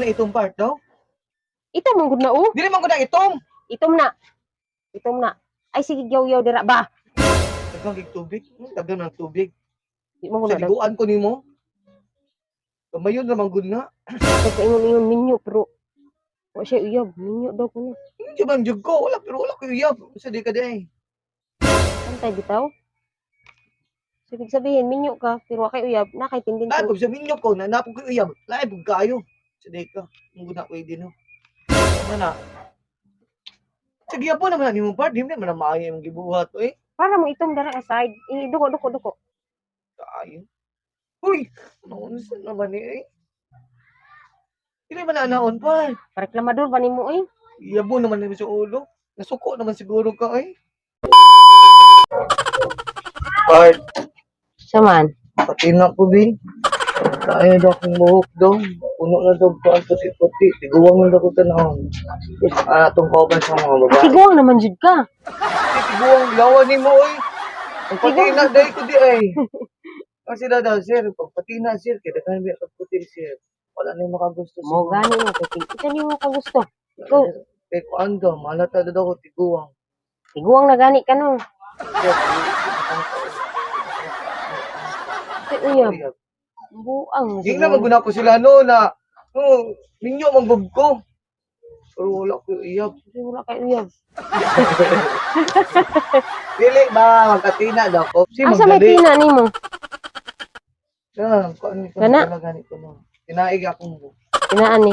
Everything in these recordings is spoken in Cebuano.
na itong part daw? Itom man gud na oh. Dili man ko na itom. Itom na. Itom na. Ay sige, yaw-yaw dira ba. Daghang gig tubig. Daghan ng tubig. Di mo Sa na dag. liguan ko nimo. Kamayon ra man gud na. Paingon-ingon minyo pero wa siya uyab, minyo daw kuno. Hindi man jud ko, wala pero wala ko uyab. Sa di ka di. Antay bitaw. So, ibig sabihin, minyo ka, pero wa kay uyab, na kay Lain tendency. pag sa minyo ko na napog ko uyab. Lain pug kayo. Sa di ka. Munggo na pwede no. Tama na. Sige po naman nimo part, di man na maayo imong gibuhat oy. Para mo itom dara ka side. Eh, duko, duko, duko. Kaayo. Uy, naunsa naman ni eh. Dili man na naon pa. Pareklamador ba nimo eh? Yabo naman nimo sa ulo. Nasuko naman siguro ka eh. Part, Saman. pati na ko bi. Kaya daw akong buhok daw. Puno na daw ko ang puti-puti. Tiguang na daw ko tanahon. Ah, itong kauban sa mga babae. Tiguang naman jud ka. Ay, tiguang lawa ni mo oy. Ang pati na dahil ko di ay. Kasi daw daw, sir, pag pati na, sir, kaya daghan ba pag puti, sir. Wala na yung makagusto Mo gani mo kay ikaw nimo ka gusto. Ikaw, Kaya kuan daw, malata daw ko tiguang. tiguang na gani ka no. Sir, Kay uyab, buang. Hindi na maguna ko sila no na no, ninyo manggug ko. Pero wala ko iyab. Wala kay uyab. Dili ba magkatina daw ko. Si Asa may magdali. tina nimo? Ah, kuan ko Kana? talaga ni ko no. Tinaig akong buhok. Tinaan ni.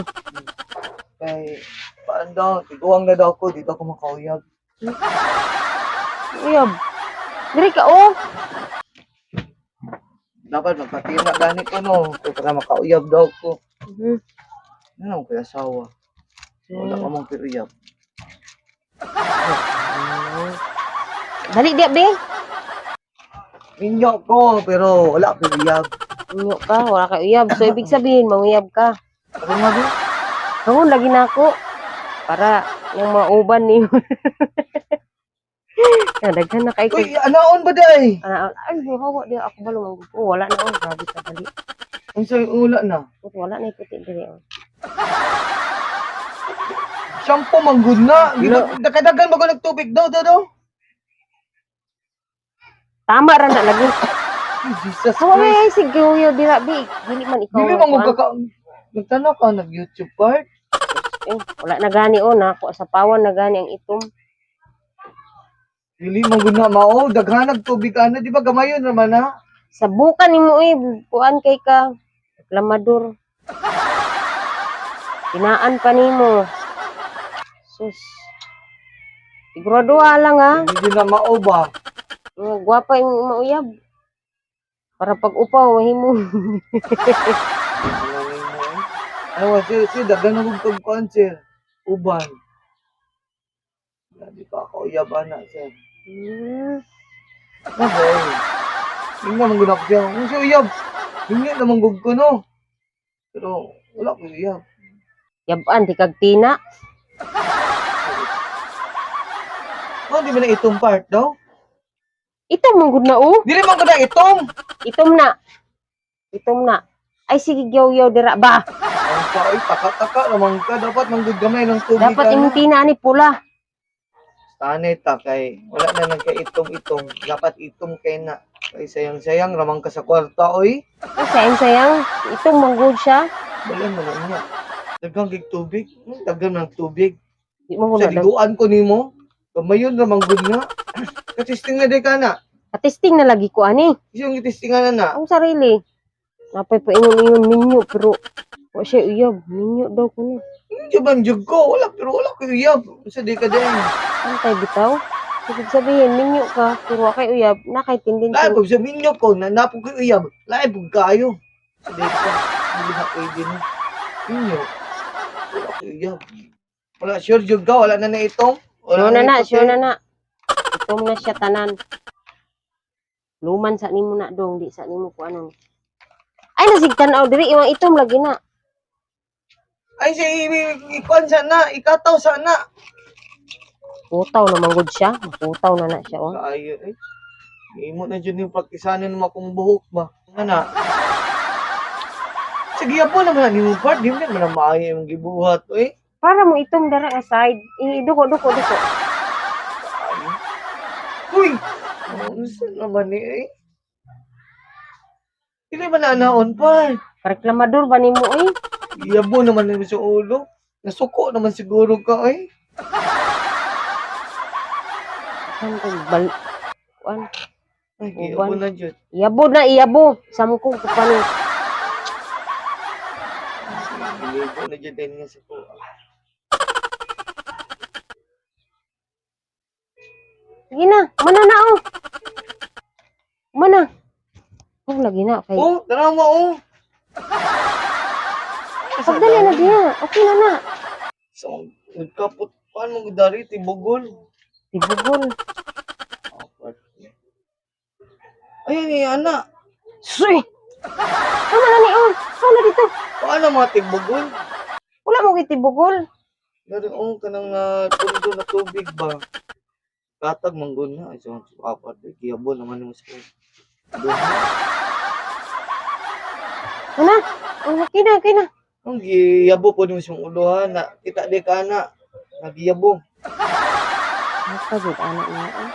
Kay paan daw, tiguang na daw ko, dito ako makauyab. Uyab. Diri ka oh. Dapat magpatina gani ko no, kay para makauyab daw ko. Ano ko asawa? Wala ka mong piruyab. Dali di be. Minyo ko, pero wala ko uyab. Inyo ka, wala kay uyab. So ibig sabihin manguyab ka. Ako nga ba? Bangon lagi na ako. Para yung mauban ni. Daghan na kay ko. Uy, anaon ba day? Ana, ay, hawa di ako balo man. Oh, wala na oh, grabe ka dali. Unsa yung ula na? Oh, wala na iputi diri oh. Shampoo man gud na. Dakadagan ba ko nagtubig daw daw daw? Tama ra na lagi. Ay, Jesus Hawa Christ. ay sige uyo dira bi. Dili man ikaw. Dili ang man kuan. ko ka nagtanaw ka nag YouTube part. Eh, wala na gani oh, nako sa pawan na gani ang itom. Dili man gud na mao, daghanag tubig ana, di ba gamayon naman na? Sa bukan nimo eh, kuan kay ka. Reklamador. Tinaan pa nimo. Sus. Sigurado lang ah. Hindi na mao ba? Nga, gwapa yung mauyab. Para pag upaw, himo. Ano nimo eh? Ano sir, sir, daghan na kog kuan sir. Uban. Di pa ako uyab ana sir. Okay. Hindi naman gud ako siya. Kung siya uyab, hindi naman gud ko no. Pero wala ko uyab. Yaban, di kag tina. Oh, di ba na itong part daw? Itom man gud na oh. Dili man ko na itong. Itom na. Itom na. Ay sige, yaw-yaw dira ba. Ang kaoy, taka-taka naman ka. Dapat manggod gamay ng tubig. Dapat imong tina ni pula. Tanay ta kay wala na nang kay itong-itong. Dapat itong kay na. Kay sayang-sayang ramang ka sa kwarta oy. Ay, sayang sayang. Itom man gud siya. Wala mo na niya. Daghang gig tubig. Daghan ng tubig. Di mo Sa gud na. liguan ko nimo. Kamayon ramang gud nga. Katisting na di ka na. Katesting na lagi ko ani. Yung itistingan na na. Ang sarili. Napay pa ingon-ingon minyo pero wa siya uyab. Minyo daw kuno. Hindi man jud ko. Wala pero wala ko uyab. Sa di ka din. Antay bitaw. Ibig sabihin, minyo ka, pero wa kay uyab, na kay tendency. Lain pag sa minyo ko na napog ko uyab. Lain pug kayo. Sa di ka. Hindi na pwede no. Minyo. Wala ko uyab. Wala sure jud ka. Wala na na itong. Wala Sure na na, iputi. sure na na. Itom na siya tanan. Luman sa nimo na dong, di sa nimo ko anon. Ay nasig tan-aw diri imong itom lagi na. Ay si ikuan sa na. Ikataw sa na. Putaw na manggod siya, putaw na na siya oh. Kaayo eh. Imo na jud yung pagkisanin mo akong buhok ba. Nga na. Sige po naman ni mo part, di mo naman na maayo imong gibuhat oy. Para mo itom dara nga side. Iduko duko duko. Ay. Uy! Unsa naman ni eh? Dili man na naon par. Reklamador ba nimo oy? Giyabo naman nimo sa ulo. Nasuko naman siguro ka eh. Kan kag bal kuan. Ay, giyabo Uban. na jud. Iyabo na iyabo. Samkong ko pa ni. Giligo na jud din nga sa kuha. Sige na, mana na oh. Mana. Oh, lagi na kay. Oh, tanawa oh. Pagdali na diya. Okay na na. So, nagkapot paano mo dari tibugol. Tibugol. Ayan eh, ana. Suy. Tama na ni oh. Tama na dito. Paano mga tibugol? Wala mo gitibugol. Dari oh, kanang tundo na tubig ba? Katag manggon na. Ay, so, apat. Eh, giyabo naman mo sa duha. Mana? Oh, okay na, okay na. Ang giyabo po nimo sa ulo ha. Na, kita di ka na. Nagiyabo. Ano jud anak niya? Eh?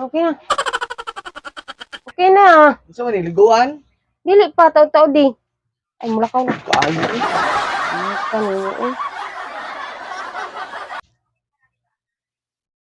Okay na. Okay na. Unsa man liguan? Dili pa taw-taw di. Ay mulakaw na. Kaayo eh. Ano ka nimo eh?